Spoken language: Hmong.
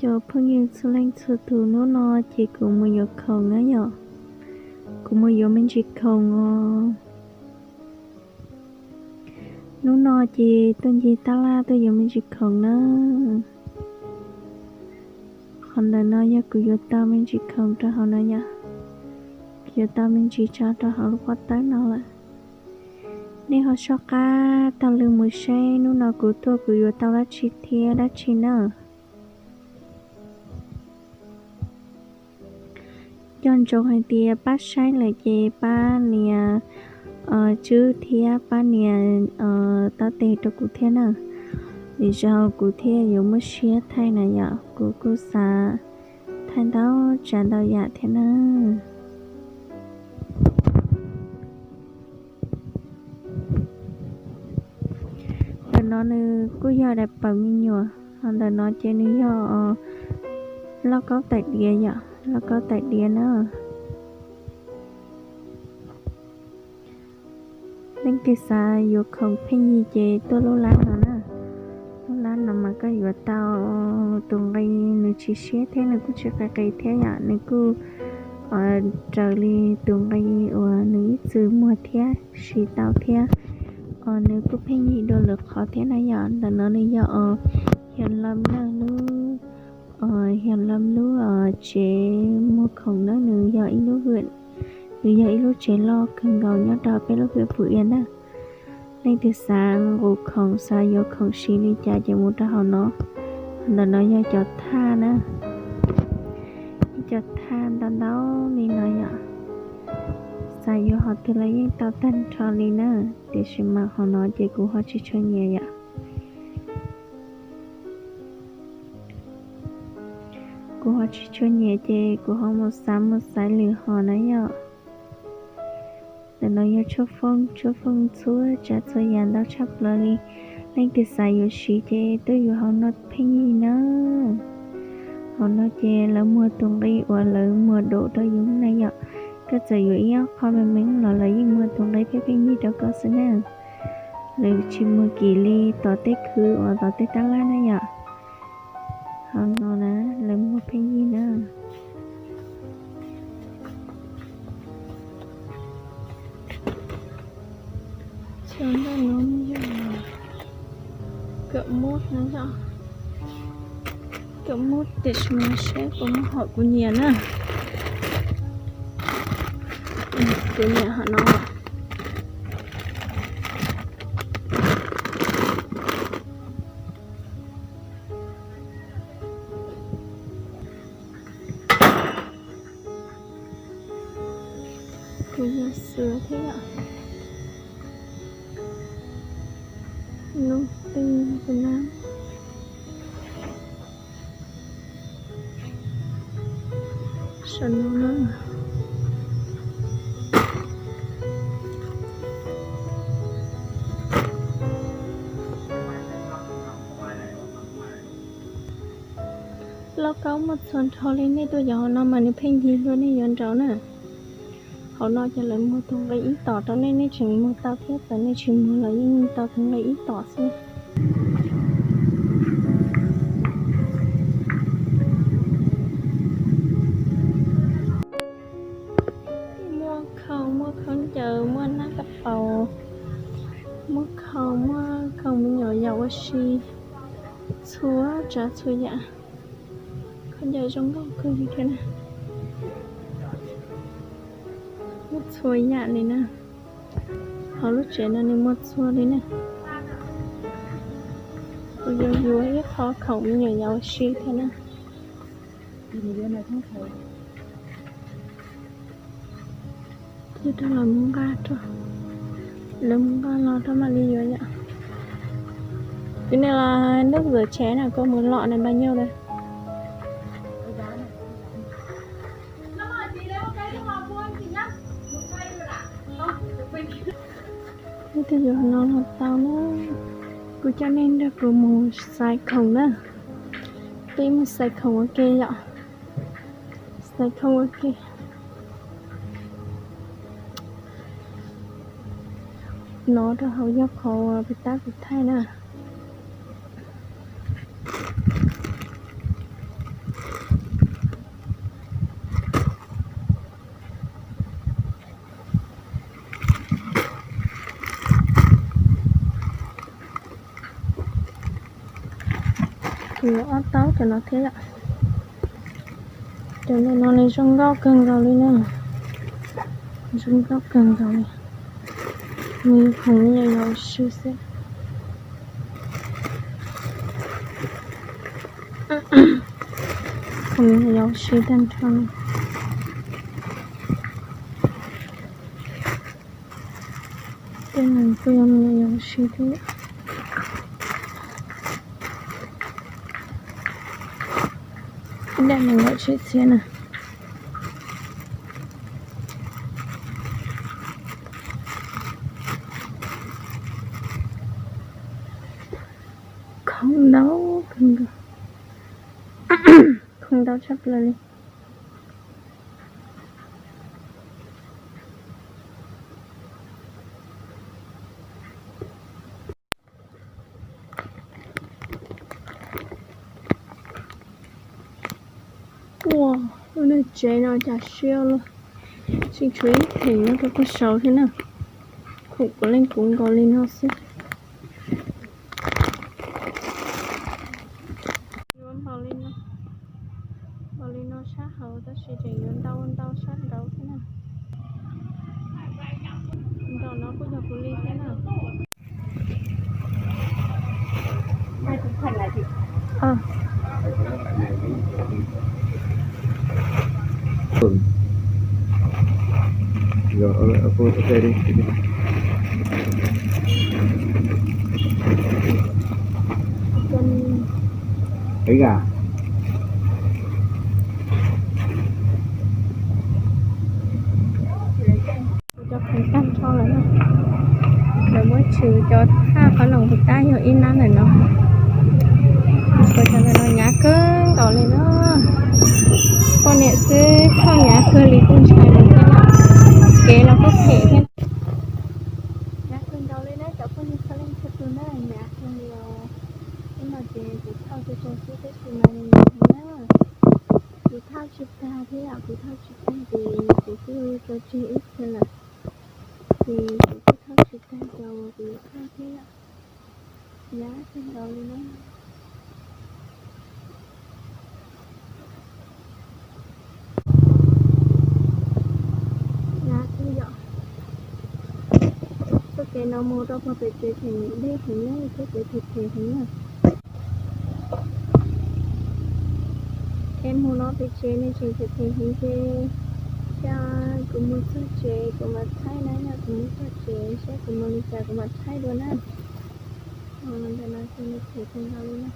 Cov phooj ywg txhua leej txhua tus, hnub no ces kuv mus yuav khoom na yom. Kuv mus yuav me ntsis khoom os. Hnub no ces tuaj ncig tab laj tuaj yuav me ntsis khoom na. Qhov ntawm no yog kuv yuav tau me ntsis khoom rau hauv no yom. Kuv yuav tau me ntsis tso rau hauv lub pob tawb no lawm. Nej ho soj qab taug lw mus seb hnub no kuv tuaj kuv yuav tau dab tsi thiab dab tsi na. Nco ntsoov hais tias pab saib lawm ces pab nias tswb thiab pab nias taub tes rau kuv thiab na. Vim zaug kuv thiaj yuav muaj siab thaij na yom, kuv kuj xav thaij ntau tsav ntau yam thiab na. Ntawm no nws kuj yog daim pawg me nyuam, ho ntawm no ces nws yog lauj kaub tais diav yom, lauj kaub tais diav na. Leej twg xav yuav khoom pheej yig ces tuaj lub lab no na. Lub lab no mas koj yuav tau tus nqi nws tsis siab thiab nws kuj tsis qis qis thiab yom, nws kuj raws li tus nqi uas nws ib txwm muag thiab siv tau thiab. Nws kuj pheej yig dua lwm qhov thiab na yom. Ntawm no nws yog Hiam Lam na, lub Hiam Lam lub tsev muag khoom na, nws yog ib lub, nws yog ib lub tsev loj kawg nkaus nyob rau peb lub huyện Phú Yên na. Leej twg xav nqus khoom, xav yuav khoom siv li cas ces mus rau hauv no. Ntawm no yog cov thaj na, ib cov thaj ntau ntau li no yom. Xav yuav hom twg los yeej tau tag nrho li na, tiam sis mas hom no ces kuv ho tsis tshua nyiam yom. Kuv ho tsis tshua nyiam ces kuv ho mus xav mus xaiv lwm hom na yom. Ntawm no yog tshuaj fooj, tshuaj fooj txhua tsav txhua yam ntau tshaj plaws li. Leej twg xav yuav siv ces tuaj yuav hauv no pheej yig na. Hauv no ces lawv muag tus nqi uas lawv muag dam rau yus na yom. Koj txawm yuav ib ob qho me me los lawv yeej muag tus nqi pheej pheej yig rau koj xwb na. Lawv tsis muag kim li tom tej khw uas tom tej tab laj na yom. Hauv no na, lawv muag pheej yig na. Cov ntawm no yog kawm mub na yom. Kawm mub tiam sis mas seb puas muaj hom kuv nyiam na. Kuv nyiam hom no. Kuv nyiam xwb thiab yom. Lub twg kuv na. Saum no na. Lauj kaub muaj txhua nrho li, nej tuaj yuav hauv no mas nws pheej yig dua nej yuav nraud na. Hauv no ces lawv muag tus nqi ib tom rau nej, nej tseem muag tau thiab, txawm nej tsis muag los yeej tau tus nqi ib tom xwb. Muaj khoom, muaj khaub ncaws, muaj nab kab paus, muaj khoom, muaj khoom me nyuam yaus ua si, txhua tsav txhua yam. Khaub ncaws zoo nkauj kawg li thiab na. Muaj txhua yam li na. Hauv lub tsev no nws muaj txhua li na. Kuv yuav yuav ib qho khoom me nyuam yaus ua si thiab na. Cia rau lawv mus nqa rau, lawv mus nqa los rau mam li yuav yom. Cái này là nước rửa chén à, cô muốn lọ này bao nhiêu đây? Leej twg yuav no los tau na. Kuv coj nej nrog kuv mus xaiv khoom na. Peb mus xaiv khoom ua ke yom. Xaiv khoom ua ke. No rau hauv yog qhov uas peb tab kuv thaij na. Yuav ob taub cov no thiab yom. Cov no nws zoo nkauj kawg nkaus li na. Zoo nkauj kawg nkaus li. Nws khoom yuav ua si xwb. Khoom yuav ua si tag nrho. Tej no kuj yuav mus ua si thiab. Ib daim nees nkaum tsib txhiab na. Khoom ntau kawg nkaus. Khoom ntau tshaj plaws li. Ua, lub niag tsev no cas siab luaj, tseem tshuav ib theem nyob rau pem saud thiab na. Khoom puav leej puv nkaus li no xwb. Yuav npaum li no, npaum li no sab hauv tab sis tseem yuav ntau ntau sab nraud thiab na. Nraum no kuj yog kuv li thiab na. Cov khoom tag nrho lawm na. Lawv muab tshwm cov thaj qhov no puas tab yog ib nab ntawm no. Cov ntawm no hnyav kawg nkaus li na. Poj niam xwb thauj hnyav kawg li kuj ntshai mus thiab na. Kev los kuj phem thiab. Hnyav kawg nkaus li na cov phooj ywg txhua leej txhua tus na, hnyav kawg li os. Hnub no ces kuv thauj tso tseg xwb tab sis mas nws hnyav heev na. Kuv thauj tsis tag thiab yom, kuv thauj tsis tag ces kuv twb tso tseg ib txhia lawm. Ces kuv twb thauj tsis tag cov uas kuv yuav thauj thiab yom. Hnyav kawg nkaus li na. Hnyav kawg yom. Txoj kev no mus rau pem tsev tseem deb heev na, txoj kev phem phem heev na. Kev mus no pem tsev ne tseem phem phem heev ces, thiab kuv mus txog tsev kuv mam thaij na, yog kuv mus txog tsev saib kuv mus li cas kuv mam thaij dua na. Ntawm no ces nws phem kawg nkaus li na.